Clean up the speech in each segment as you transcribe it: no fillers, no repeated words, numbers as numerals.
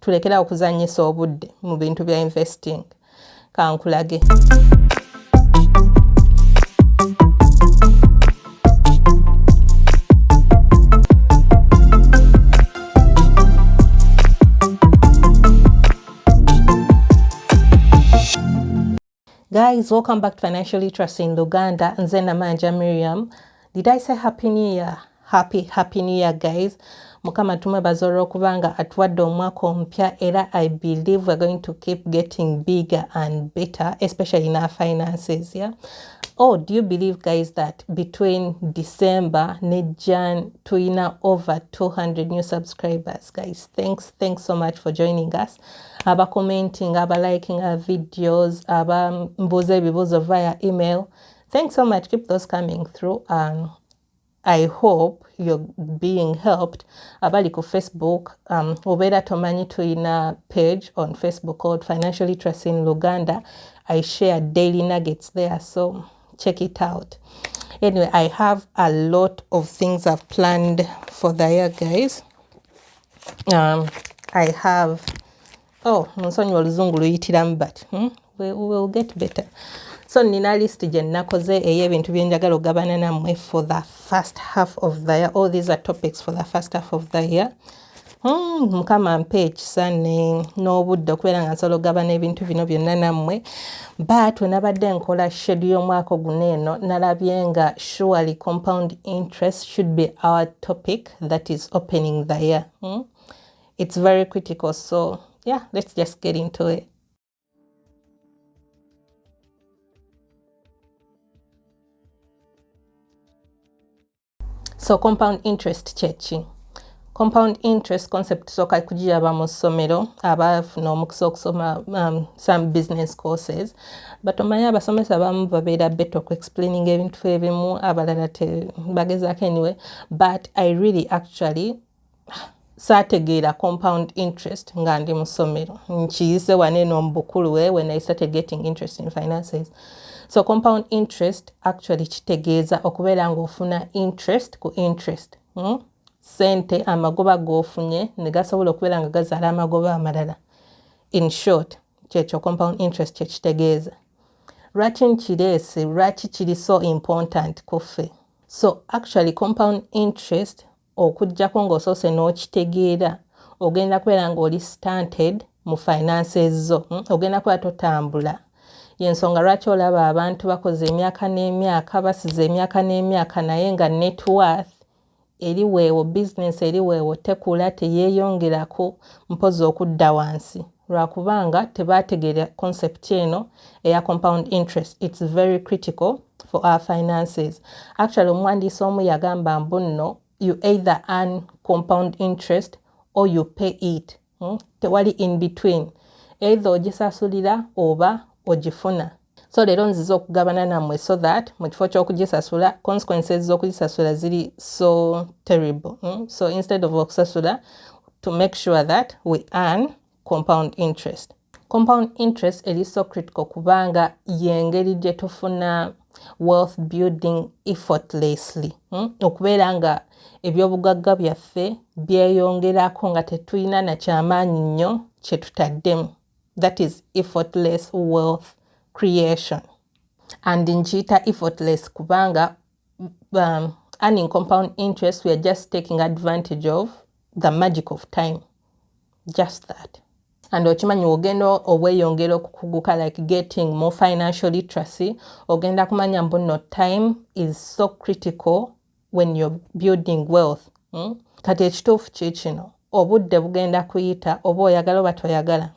Tulekerawo okuzannyisa obudde mu bintu bya investing. Kankulage. Guys, welcome back to Financial Literacy in Luganda. Nze Namanja Miriam. Did I say Happy New Year? Happy, Happy New Year, guys. Mukama tumwebaza olw'okubanga atuwadde omwaka omupya, era I believe we're going to keep getting bigger and better, especially in our finances, yeah? Oh, do you believe, guys, that between December ne Jan tuyina over 200 new subscribers, guys? Thanks so much for joining us. Aba commenting, aba liking our videos, aba mbuuza ebibuuzo via email. Thanks so much. Keep those coming through. I hope you're being helped. Abali ku Facebook, obeera tomanyi tuyina page on Facebook called Financial Literacy in Luganda. I share daily nuggets there, so check it out. Anyway, I have a lot of things I've planned for the year, guys. I have, oh, munsonyiwa oluzungu luyitiramu, but we will get better. So nina list gye nakoze ey'ebintu bye njagala okugabana nammwe for the first half of the year. All these are topics for the first half of the year. Mukama mpa ekisa n'obudde okubeera nga nsobola okugabana ebintu bino byonna nammwe. But we nabadde nkola schedule y'omwaka guno eno, nalabye nga surely compound interest should be our topic that is opening the year. It's very critical, so yeah, let's just get into it. So compound interest kyeki? Compound interest concept tusooka kugiraba mu ssomero, abafuna omukisa okusoma some business courses, but omanyi abasomesa abamu babeera better okuexplaining ebintu ebimu, abalala bagezaako. Anyway, but I really actually saategeera compound interest nga ndi mu ssomero. Nkiyise wano eno mu bukulu we when I started getting interest in finances. So compound interest actually kitegeeza okubeera ng'ofuna interest ku interest, Sente amagoba g'ofunye ne gasobola okubeera nga gazaala amagoba amalala. In short, kyekyo compound interest kyekitegeeza. Lwaki nkireese? Lwaki kiri so important ku ffe? So actually compound interest, okuggyako ng'osoose n'okitegeera, ogenda kubeera ng'oli stunted mu finances zo, Ogenda kuba totambula. Yensonga lwaki olaba abantu bakoze emyaka n'emyaka, basize emyaka n'emyaka, naye nga net worth eri weewo, business eri weewo, tekula, teyeeyongerako, mpozi okudda wansi, lwakubanga tebategeera concept eno eya compound interest. It's very critical for our finances. Actually, omuwandiisi omu yagamba mbu nno you either earn compound interest or you pay it, Tewali in between. Either ogisasulira oba ogifuna. So leero nziza okugabana nammwe so that mu kifo ky'okugisasula, consequences z'okugisasula ziri so terrible, So instead of okusasula, to make sure that we earn compound interest. Compound interest eri so critical kubanga y'engeri gye tufuna wealth building effortlessly, Okubeera nga ebyobugagga byaffe byeyongerako nga tetulina na kyamaanyi nnyo kye tutaddemu. That is effortless wealth creation. And nkiyita effortless kubanga earning compound interest, we are just taking advantage of the magic of time, just that. And okimanyi, ogenda obweyongera okukuguka, like getting more financial literacy, ogenda kumanya mbu nno time is so critical when you're building wealth, Kati ekituufu kiikino, obudde bugenda kuyita oba oyagala oba toyagala,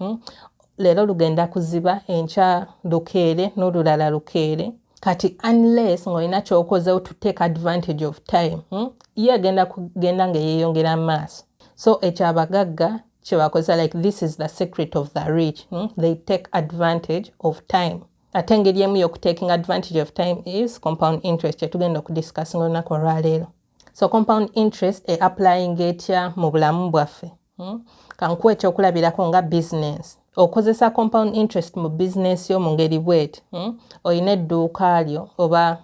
Leero lugenda kuziba, enkya lukeere, n'olulala lukeere. Kati unless ng'olina ky'okozewo to take advantage of time, Ye agenda kugenda nga yeeyongera mu maaso. So ekyo abagagga kyebakozesa, like this is the secret of the rich, They take advantage of time. Ate engeri emu y'okutaking advantage of time is compound interest, kyetugenda okudiscussinga olunaku olwaleero. So compound interest e applying etya mu bulamu bwaffe, Kankuwa ekyokulabirako nga business. Okozesa compound interest mu business yo mu ngeri bweti, Olina edduuka lyo, oba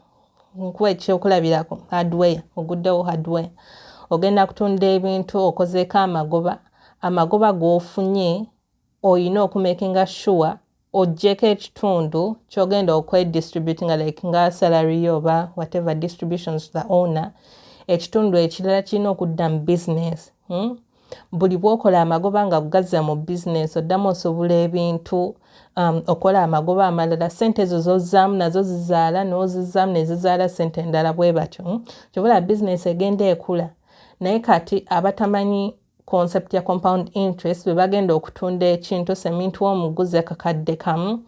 nkuwa ekyokulabirako hardware, oguddewo hardware, ogenda kutunda ebintu, okozeeko amagoba. Amagoba g'ofunye oyina okumakinga sure oggyeko ekitundu ky'ogenda okwedistributinga, like nga salary yo oba whatever distributions to the owner. Ekitundu ekirala kirina okudda mu business, Buli bw'okola amagoba nga gazza mu business, oddamu osobola ebintu okola amagoba amalala. Sente ezo zozzaamu nazo zizaala, n'ozizaamu ne zizaala sente endala, bwe batyo. Kyova business egenda ekula. Naye kati abatamanyi concept ya compound interest, bwe bagenda okutunda ekintu, seminti w'omuguzi 1,000,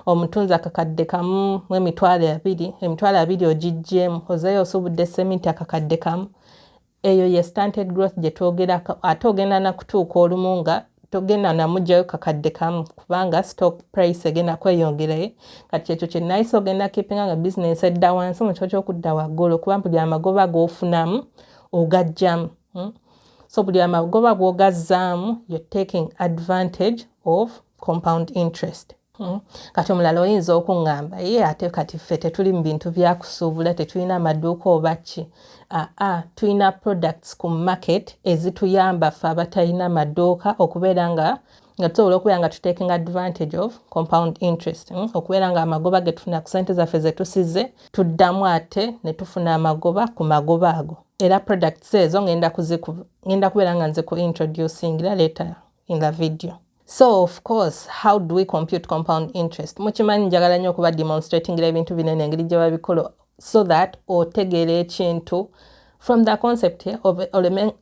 omutunzi 1,020, 20,000 ogiggyemu, ozeeyo osuubudde seminti 1,000. Eyo ye stunted growth gye twogerako. Ate ogenda nakutuuka olumu nga togenda namugjayo 1,000, kubanga stock price egenda kweyongerayo. Kati kyekyo kye nayise ogenda keepinga nga bizinesi edda wansi mu kifo ky'okudda waggulu, kuba buli amagoba g'ofunamu ogajjamu, So buli amagoba bw'ogazzaamu, you're taking advantage of compound interest. Kati omulala oyinza okuŋŋamba, ye ate kati ffe tetuli mu bintu byakusuubula, tetulina maduuka oba ki? Aa, tulina products ku market ezituyamba ffe abatalina maduuka okubeera nga tusobola okubeera nga tutaking advantage of compound interest, Okubeera nga amagoba ge tufuna ku sente zaffe ze tusize, tuddamu ate ne tufuna amagoba ku magoba ago. Era products ezo ngenda kubeera nga nze ku introducingira later in the video. So of course, how do we compute compound interest? Mukimanyi njagala nnyo okuba demonstratingira ebintu binene engeri gye babikola, so that otegeera ekintu from the concept. Oleme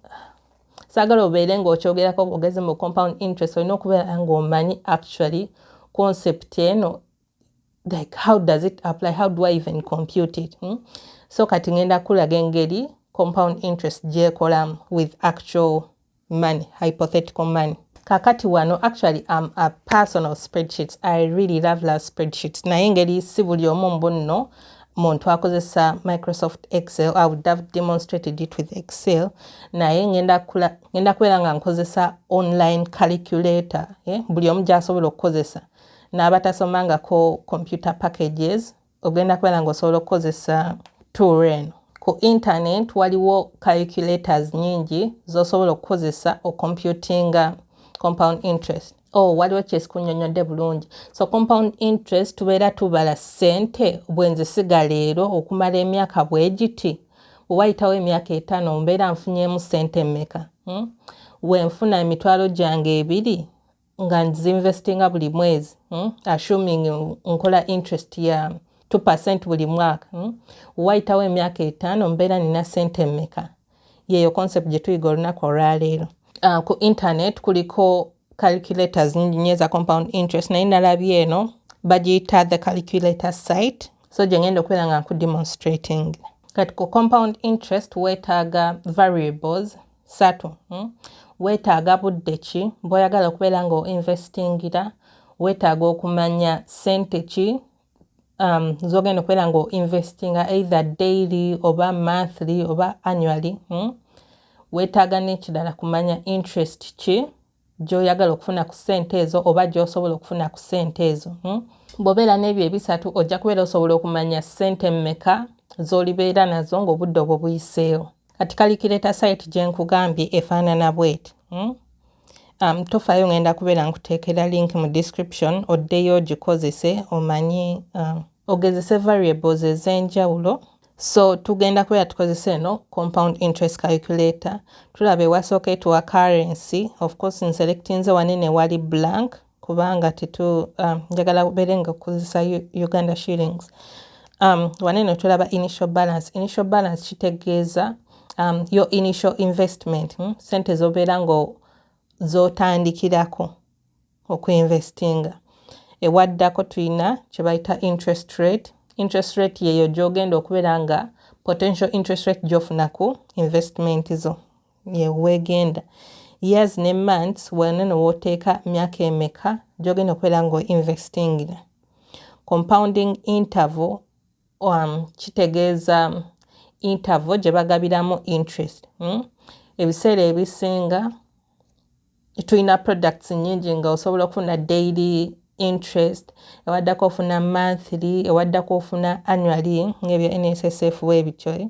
saagala obeere ng'okyogerako ogeze mu compound interest, olina okubeera ng'omanyi actually concept eno, like how does it apply, how do I even compute it? So kati ngenda kulaga engeri compound interest gyekolamu with actual money, hypothetical money. Kakati wano, actually am a person of spreadsheets. I really love love spreadsheets, naye engeri si buli omu mbu nno muntu akozesa Microsoft Excel, I would have demonstrated it with Excel, naye ngenda kubeera nga nkozesa online calculator, eh? Buli omu gy'asobola okukozesa n'abatasomangako computer packages, ogenda kubeera ng'osobola okukozesa tool eno. Ku internet waliwo calculators nyingi z'osobola okukozesa ocomputinga compound interest. Oh, waliwo kyesikunnyonnyodde bulungi. So compound interest, tubeera tubala ssente bwe nzisiga leero okumala emyaka bwe giti, bwe wayitawo emyaka 5 mbeera nfunyemu ssente mmeka? Bwe nfuna 20,000 nga nzinvestinga buli mwezi, Assuming nkola interest ya 2% buli mwaka, Wayitawo emyaka 5 mbeera nina ssente mmeka? Yeeyo concept gye tuyiga olunaku olwaleero. Ku internet kuliko calculators nyingi nnyo eza compound interest, naye nalabye eno bagiyita The Calculator site, so gye ngenda okubeera nga nkudemonstrating. Kati ku compound interest weetaaga variables satu, Weetaaga budde ki bw'oyagala okubeera nga oinvestingira, weetaaga okumanya ssente ki z'ogenda okubeera nga oinvestinga, either daily oba monthly oba annually, Weetaaga n'ekirala, kumanya interest ki gy'oyagala okufuna ku ssente ezo oba gy'osobola okufuna ku ssente ezo, Bw'obeera n'ebyo ebisatu, ojja kubeera osobola okumanya ssente mmeka z'olibeera nazo ng'obudde obwo buyiseewo. Kati calculator site gye nkugambye efaanana bweti. Tofaayo, ngenda kubeera nkuteekera link mu description, oddeyo ogikozese, omanyi ogezese variables ez'enjawulo. So tugenda kubeera tukozesa eno compound interest calculator. Tulaba ewasooka etuwa currency. Of course nselectinze wanene wali blank kubanga tetu njagala beere nga kukozesa Uganda shillings. Wanene tulaba initial balance. Initial balance kitegeeza your initial investment, Sente zobeera nga z'otandikirako okuinvestinga. Ewaddako tulina kye bayita interest rate. Interest rate yeeyo gy'ogenda okubeera nga potential interest rate gy'ofuna ku investment zo yeweegenda. Years ne months, wanene w'oteeka myaka emeka gy'ogenda okubeera nga oinvestingira. Compounding interval kitegeeza interval gye bagabiramu interest. Ebiseera ebisinga tulina products nnyingi nga osobola okufuna daily interest, ewaddako ofuna monthly, ewaddako ofuna annually, ng'ebyo NSSF bwebityo.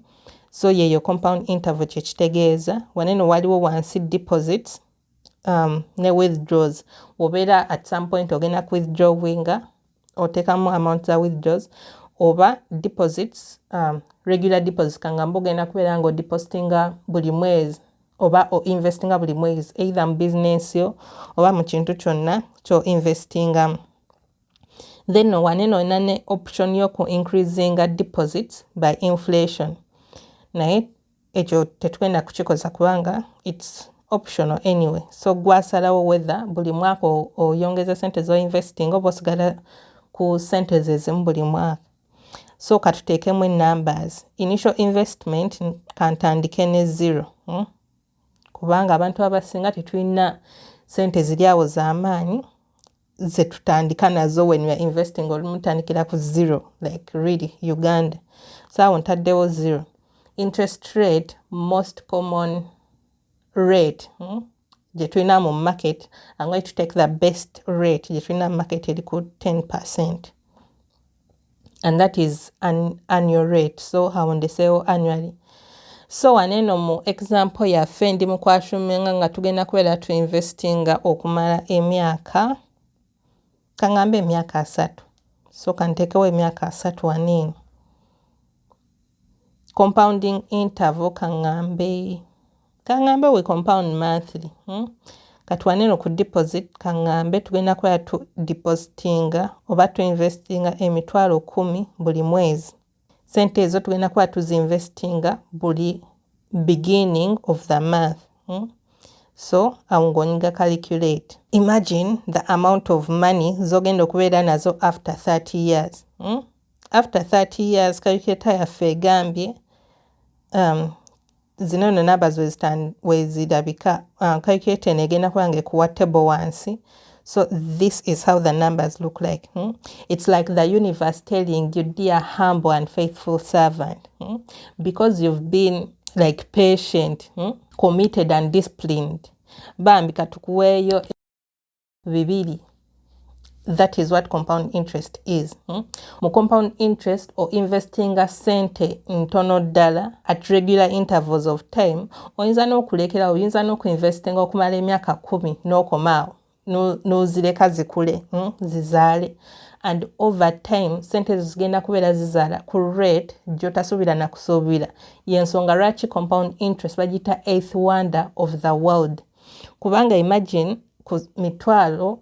So yeeyo compound interval kyekitegeeza. Waneno waliwo wansi deposits. ne withdraws. Obeera at some point ogenda ku withdrawinga, oteekamu amount za withdraws oba deposits, regular deposits. Kangamba ogenda kubeera nga odepositinga buli mwezi oba oinvestinga buli mwezi, either mu business yo oba mu kintu kyonna kyo investingamu. Then waneno olina ne option y'oku increasinga deposits by inflation, naye ekyo tetugenda kukikozesa kubanga it's optional anyway. So gwasalawo whether buli mwaka oyongeza sente z'oinvestinga oba osigala ku sente zezimu buli mwaka. So katuteekemu numbers. Initial investment kantandike ne zero, Kubanga abantu abasinga tetulina sente ziri awo z'amaanyi ze tutandika nazo when we are investing. Olumu tutandikira ku zero, like really Uganda. So awo ntaddewo zero. Interest rate, most common rate, gye tulina mu market, I'm going to take the best rate gye tulina mu market, eri ku 10%, and that is an annual rate. So awo ndeseewo annually. So waneeno mu example yaffe ndi mu kwassuminga nga tugenda kubeera tuinvestinga okumala emyaka, kaŋŋambe emyaka 30. So kanteekewo emyaka 30 waneeno. Compounding interval, kaŋŋambe we compound monthly, Kati waneeno ku deposit, kaŋŋambe tugenda kubeera tu depositinga oba tuinvestinga 100,000 buli mwezi. Sente ezo tugenda kuba tuzinvestinga buli beginning of the month, So awo ng'onyiga calculate. Imagine the amount of money z'ogenda okubeera nazo after 30 years, After 30 years, calculator yaffe egambye, zino nno numbers wezirabika. Calculator eno egenda kuba nga ekuwa table wansi. So this is how the numbers look like, It's like the universe telling you, "Dear humble and faithful servant, Because you've been like patient, Committed and disciplined, bambi katukuweeyo bibiri." That is what compound interest is, Mu compound interest o investinga sente ntono ddala at regular intervals of time. Oyinza n'okulekera, oyinza n'okuinvestinga okumala emyaka 10 n'okomaawo n'ozireka zikule, Zizaale, and over time sente ezo zigenda kubeera zizaala ku rate gy'otasuubira na kusuubira. Yensonga lwaki compound interest bagiyita eighth wonder of the world, kubanga imagine ku mitwalo,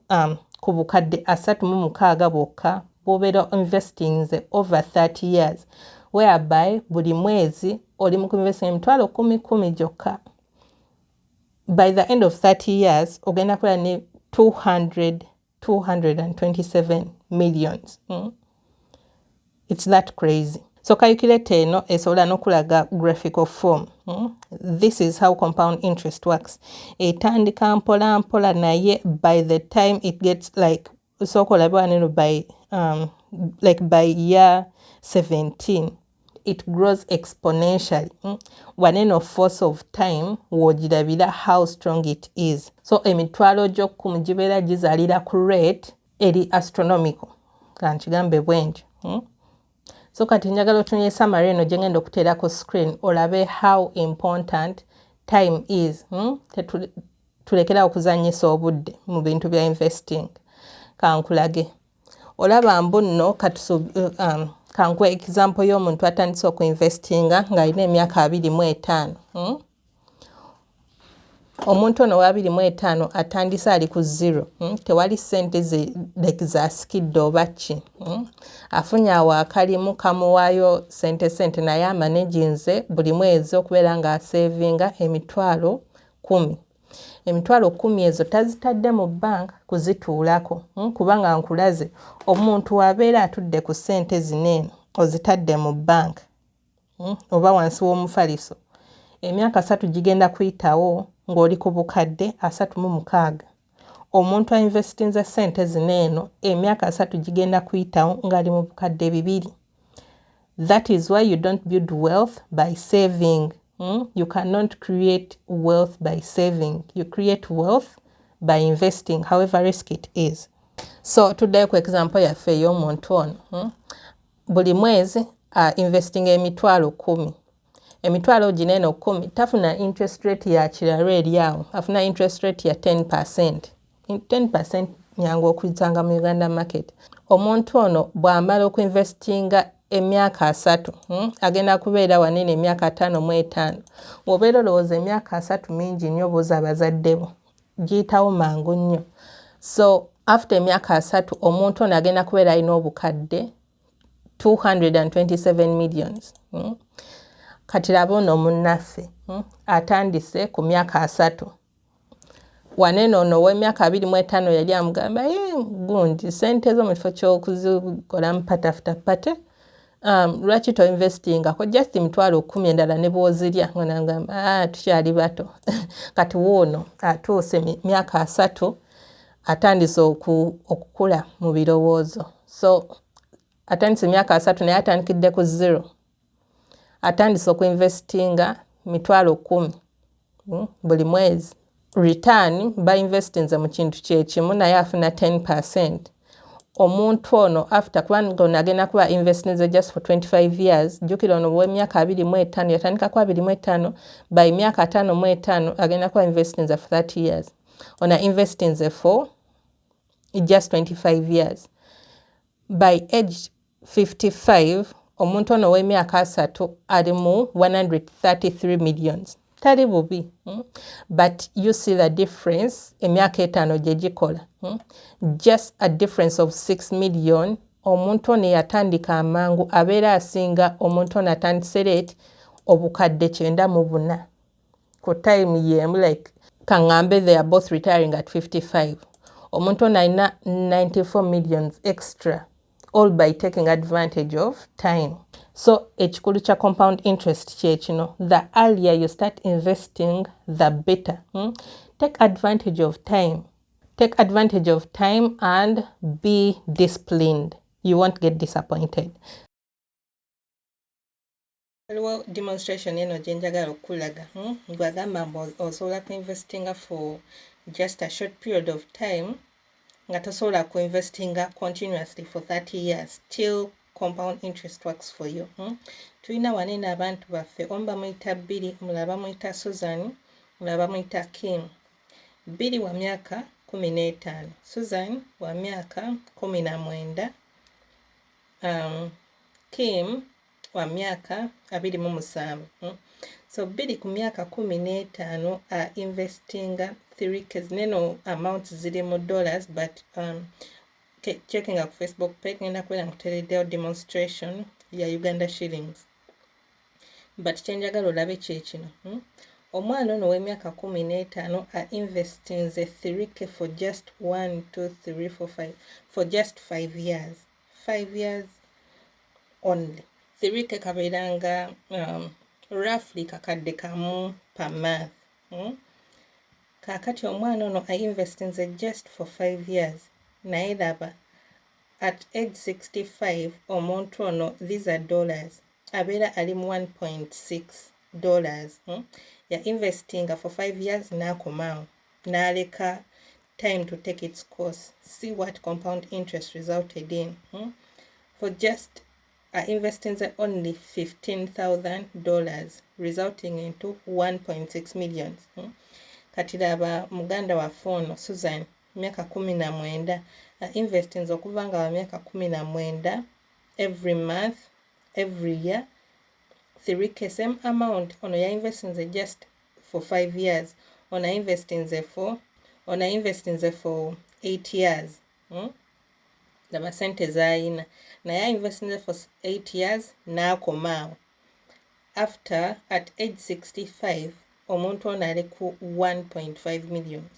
ku 360,000 bwokka bw'obeera investinze over 30 years, whereby buli mwezi oli mu kuinvestinga emitwalo kumi kumi gyokka, by the end of 30 years ogenda kubeera ne 200 227 millions, It's that crazy. So calculator eno esobola n'okulaga graphical form, This is how compound interest works. Etandika mpola mpola, naye by the time it gets like, osooka olabe waneno, by like by year 17 it grows exponentially, Waneno force of time w'ogirabira how strong it is. So emitwalo gy'okkumi gibeera gizaalira ku rate eri astronomical, kankigambe bwentyo, So kati njagala otunye summary eno gye ngenda okuteera ku screen, olabe how important time is, Tulekerawo okuzannyisa obudde mu bintu bya investing. Kankulage. Olaba mbu nno kankuwa example y'omuntu atandise okuinvestinga ng'alina emyaka 25, Omuntu ono wa 25 atandise ali ku zero, Tewali ssente ze like zasikidde oba ki, Afunye awo akalimu kamuwaayo sente sente, naye amanaginze buli mwezi okubeera ng'asevinga 10,000. 10,000 ezo tazitadde mu banka kuzituulako, Kubanga nkulaze omuntu wabeera atudde ku ssente zino eno, ozitadde mu banka, Oba wansi w'omufaliso, emyaka 30 gigenda kuyitawo ng'oli ku 360,000. Omuntu ainvestinze ssente zino eno, emyaka 30 gigenda kuyitawo ng'ali mu 200,000. That is why you don't build wealth by saving, You cannot create wealth by saving. You create wealth by investing, however risky it is. So tuddayo ku example yaffe ey'omuntu ono, Buli mwezi investinga 10,000. Emitwalo gino eno 10, tafuna interest rate ya kiralo eri awo, afuna interest rate ya 10%. 10% nyangu okuyitanga mu Uganda market. Omuntu ono bw'amala okuinvestinga emyaka 30, agenda kubeera wanene emyaka 55. Bw'obeera olowooza emyaka 30 mingi nnyo, buuza abazadde bo, giyitawo mangu nnyo. So after emyaka 30, omuntu ono agenda kubeera alina obukadde 227 millions. Kati laba ono munnaffe, atandise ku myaka 30. Wanene ono ow'emyaka 25 yali amugamba, "Ye gundi, sente zo mu kifo ky'okuzikolamu party after party, lwaki toinvestingako just 10,000 endala ne bw'ozirya?" Nga nagamba, "Ah, tukyali bato." Kati wuuno atuuse myaka 30, atandise okukula mu birowoozo. So atandise emyaka 30, naye atandikidde ku zero. Atandise okuinvestinga 10,000 buli mwezi. Return, bainvestinze mu kintu kyekimu, naye afuna 10%. Omuntu ono after, kubanga ono agenda kuba investinze just for 25 years. Jjukira ono w'emyaka 25 yatandikako 25, by myaka 55 agenda kuba investinze for 30 years. Ono investinze for just 25 years. By age 55, omuntu ono ow'emyaka 30 ali mu 133 millions. Tali bubi? But you see the difference emyaka 5 gye gikola? Just a difference of 6 million. Omuntu ono eyatandika amangu abeera asinga omuntu ono atandise late obukadde 94 ku time yemu. Like kaŋŋambe they are both retiring at 55, omuntu ono alina 94 millions extra, all by taking advantage of time. So ekikulu kya compound interest kyekino: the earlier you start investing, the better. Take advantage of time. Take advantage of time and be disciplined. You won't get disappointed. Waliwo demonstration eno gye njagala okukulaga? Gwagamba mbu osobola kuinvestinga for just a short period of time, nga tosobola kuinvestinga continuously for 30 years, still compound interest works for you. Tulina wanene abantu baffe, omu bamuyita Bbiri, omulala bamuyita Susan, omulala bamuyita Kim. Bbiri wa myaka 15, Susan wa myaka 19, Kim wa myaka 27. So Bbiri ku myaka 15 investinga 3K. Neno amounts ziri mu dollars, but checkinga ku Facebook page, ngenda kubeera nkuteereddewo demonstration ya Uganda shillings. But kyenjagala olabe kyekino? Omwana ono ow'emyaka 15 a investinze 3K for just 1 2 3 4 5, for just 5 years, 5 years only. 3K kabeeranga roughly 1,000 per month. Kaakati omwana ono a investinze just for 5 years, naye laba at age 65 omuntu ono, these are dollars, abeera ali mu 1.6 dollars. Ya investinga for 5 years n'akomaawo n'aleka time to take its course. See what compound interest resulted in. For just investing only $15,000, resulting into 1.6 millions. Kati laba muganda waffe ono Susan, myaka 19, investinze okuva nga wa myaka 19, every month, every year, 3K, same amount. Ono yainvestinze just for 5 years, ono investinze for 8 years. Laba sente z'ayina, naye ainvestinze for 8 years n'akomaawo. After, at age 65, omuntu ono ali ku 1.5 millions.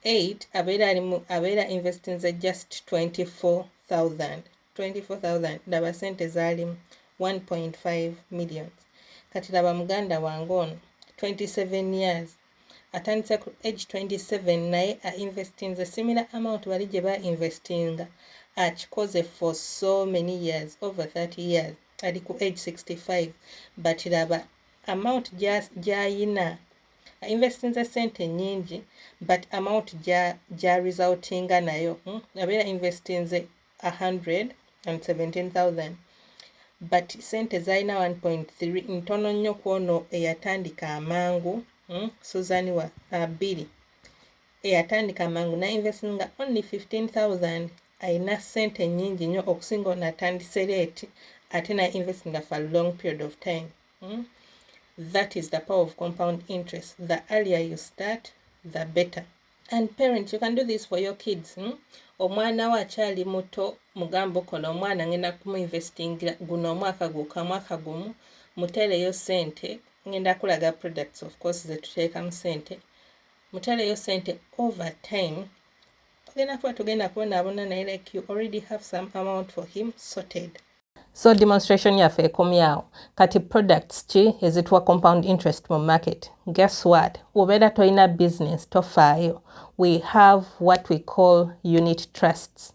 8 abeera alimu, abeera investinze just 24,000, 24,000. Laba sente zaalimu, 1.5 millions. Kati laba muganda wange ono, 27 years, atandise ku age 27, naye ainvestinze similar amount bali gye ba investinga. Akikoze for so many years, over 30 years, ali ku age 65, but laba amount gy'ayina. Investinze sente nnyingi, but amount gya resultinga nayo, Abeera investinze 117,000. But sente zalina 1.3 ntono nnyo ku ono eyatandika amangu, Susan wa bbiri eyatandika amangu nainvestinga only 15,000, alina sente nnyingi nnyo okusinga ono atandise late ate na investinga for a long period of time. That is the power of compound interest. The earlier you start, the better. And parents, you can do this for your kids. Omwana we akyali muto, mugamba kono omwana ngenda kumuinvestingira guno omwaka gwokka, mwaka gumu, muteereyo sente. Ngenda kulaga products, of course, zetuteekamu sente. Muteereyo sente, over time ogenda kuba tugenda kubonaabona, naye like you already have some amount for him sorted. So demonstration yaffe ekomyawo. Kati products ki ezituwa compound interest mu market? Guess what, obeera tolina business, tofaayo. We have what we call unit trusts.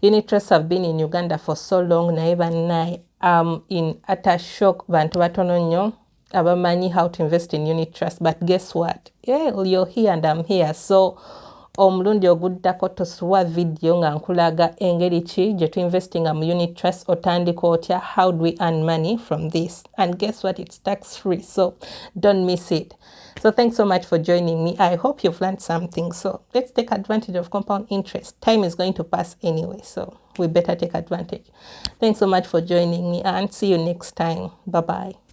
Unit trusts have been in Uganda for so long, naye bannaye, in utter shock, bantu batono nnyo abamanyi how to invest in unit trust. But guess what? Yeah, you're here and I'm here. So omulundi oguddako tosuwa video nga nkulaga engeri ki gye tuinvestinga mu unit trust, otandika otya, how do we earn money from this? And guess what, it's tax free, so don't miss it. So thanks so much for joining me. I hope you've learned something. So let's take advantage of compound interest. Time is going to pass anyway, so we better take advantage. Thanks so much for joining me and see you next time. Bye bye.